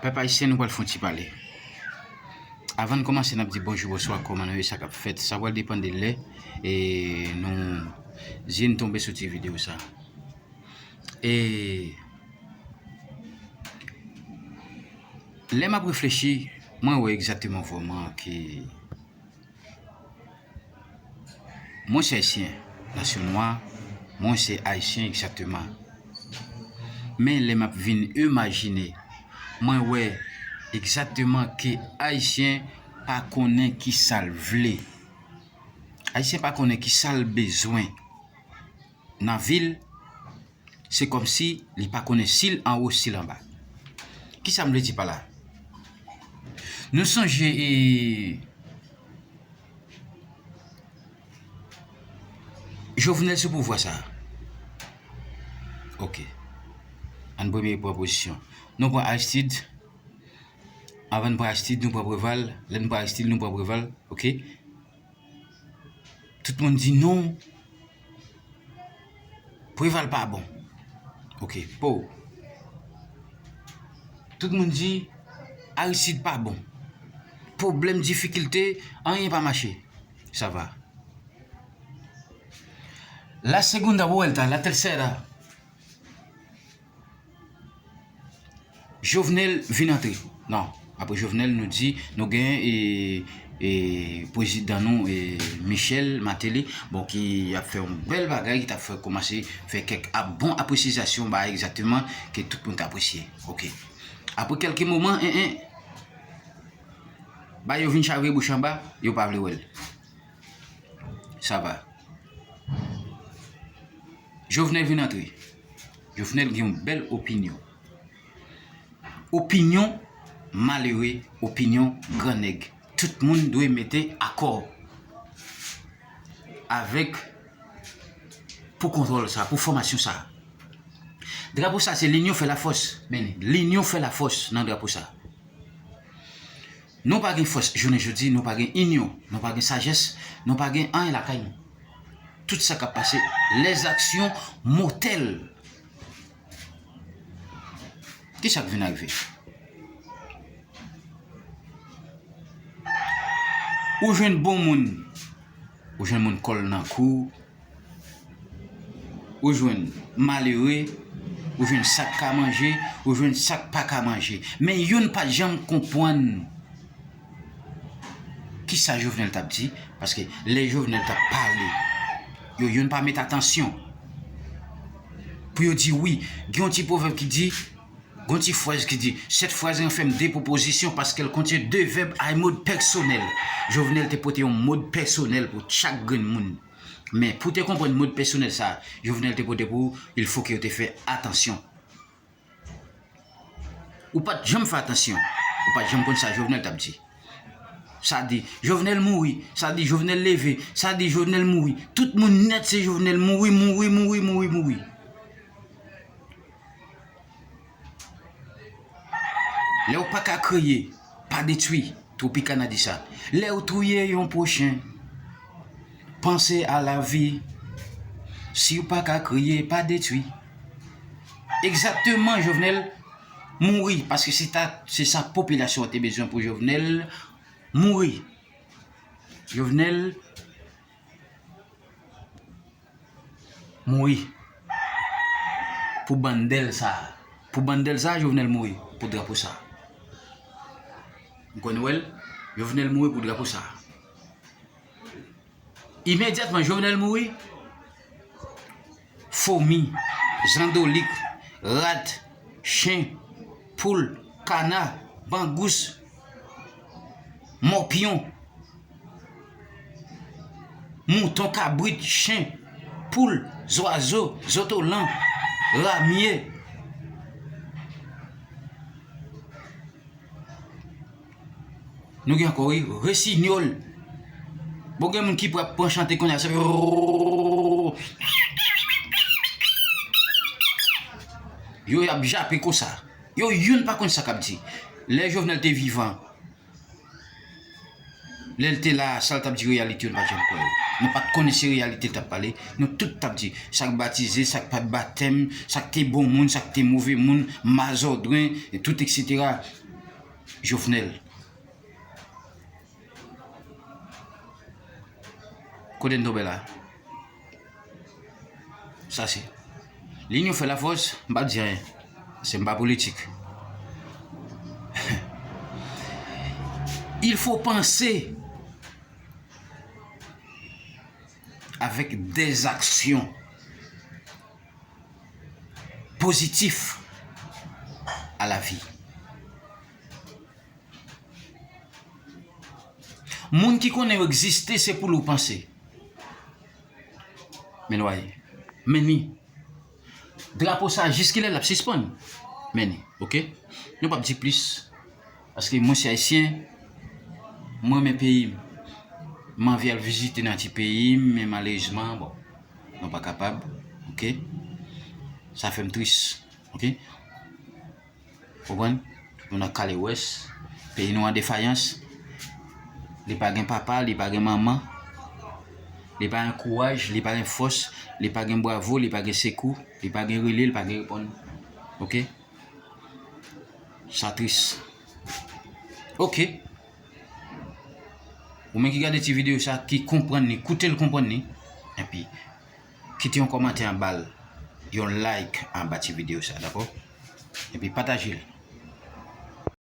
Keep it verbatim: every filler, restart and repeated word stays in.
Pèp ayisyen, nou pral fè yon ti pale. Avan n kòmanse, n ap di bonjou, bonswa, kòman nou ye, sa k ap fèt. Sa pral depann de lè e nou, zye n tonbe sou ti videyo sa. E lè m ap reflechi, mwen wè egzakteman vrèman ke mwen se ayisyen, nasyon nwa, mwen se ayisyen egzakteman. Men lè m ap vin imajine, mwen wè egzakteman ke ayisyen pa konnen ki sa l vle. Ayisyen pa konnen ki sa l bezwen nan vi l, se kòmsi li pa konnen si l anwo, si l anba. Kisa m vle di pa la? Nou sonje, e, Jovenel sou pouvwa sa a. Ok. Ann premye pran pozisyon. Nou pran Aristide. Avan n pran Aristide, nou pran Preval. Lè n pran Aristide, nou pran Preval. Ok. Tout moun di non. Preval pa bon. Ok, po. Tout moun di Aristide pa bon. Pwoblèm, difikilte, anyen pa mache. Sa va. La segunda vuelta, la tercera. Jovenel vin antre. Non, apre Jovenel, nou di, nou gen, e, e, prezidan nou, e, Michel Martelly, bon, ki ap fè yon bèl bagay, ki t ap fè, kòmanse fè kèk ap, bon apresizasyon, bagay egzakteman ke tout moun t apresye. Ok. Apre kèlke moman, en, en, ba yo vin chavire bouch anba, yo pa vle wè l. Sa va. Jovenel vin antre. Jovenel gen yon bèl opinyon. Opinyon malere, opinyon grannèg. Tout moun dwe mete akò avèk, pou kontwòl sa, pou fòmasyon sa. Drapo sa se linyon fè lafòs. Men linyon fè lafòs nan drapo sa. Nou pa gen fòs jounen jodi, nou pa gen inyon, nou pa gen sajès, nou pa gen anyen lakay nou. Tout sa k ap pase, les actions mortelles. Kisa k vin rive? Ou jwenn bon moun, ou jwenn moun kò l nan kou, ou jwenn malere, ou jwenn sa k ka manje, ou jwenn sa k pa ka manje. Men youn pa t janm konprann kisa Jovenel t ap di, paske lè Jovenel t ap pale, yo youn pa met atansyon. Pou yo di wi, gen yon ti pwovèb ki di, gen yon ti fraz ki di, cette phrase renferme deux propositions parce qu'elle contient deux verbes à un mode personnel. Jovenel te pote yon mòd pèsonèl pou chak grenn moun. Men pou te konprann mòd pèsonèl sa, Jovenel te pote pou ou, il faut que yo te fè atansyon. Ou pa t janm fè atansyon. Ou pa t janm konn sa Jovenel t ap di. Sa di, Jovenel mouri. Sa di, Jovenel leve. Sa di, Jovenel mouri. Tout moun nèt se Jovenel mouri, mouri, mouri, mouri, mouri. Lè w pa ka kreye, pa detwi. Tropicana di sa. Lè w touye yon pwochen, panse a lavi. Si w pa ka kreye, pa detwi. Egzakteman, Jovenel mouri, paske se ta, se sa popilasyon an te bezwen pou Jovenel mouri. Jovenel mouri pou bandèl sa. Pou bandèl sa, Jovenel mouri pou drapo sa. M konn wè l, Jovenel mouri pou drapo sa. Imedyatman Jovenel mouri, fomi, zandolik, rat, chen, poul, kana, bangous, mòpyon, mouton, kabrit, chen, poul, zwazo, zotolan, ramye. Nou gen ankò, wi, resinyòl. Bon, gen moun ki pral pran chante kounye a, se yo y ap jape konsa. Yo youn pa konn sa k ap di. Lè Jovenel te vivan, lè l te la, sa l t ap di reyalite, yo n pa t janm kwè yo. Nou pa t konnen se reyalite l t ap pale. Nou tout t ap di, sa k batize, sa k pa t batèm, sa k te bon moun, sa k te move moun, mazòdren, e tout, etsetera. Jovenel. Kote n tonbe la? Sa se Linyon fè lafòs, m p ap di anyen. Se m pa politik. Il faut penser avec des actions positifs à la vie. Moun ki konnen yo egziste, se pou li w panse. Men lwaye. Men ni. Drapo sa, jiskilè l ap sispann? Men ni, oke? Nou p ap di plis. Paske mwen se ayisyen, mwen renmen peyi m. M anvi al vizite nan ti peyi m, men malerezman, bon, nou pa kapab, oke? Sa fè m tris, oke? Konprann? Nou nan kalewès, peyi nou an defayans. Li pa gen papa, li pa gen manman. Li pa gen kouraj, li pa gen fòs, li pa gen bravo, li pa gen sekou, li pa gen rele, li pa gen reponn. Oke? Sa tris. Oke. Ou menm ki gade ti videyo sa, ki konprann li, koute l konprann li. Epi, kite yon kòmantè anba l, yon like anba ti videyo sa, dakò? Epi pataje l.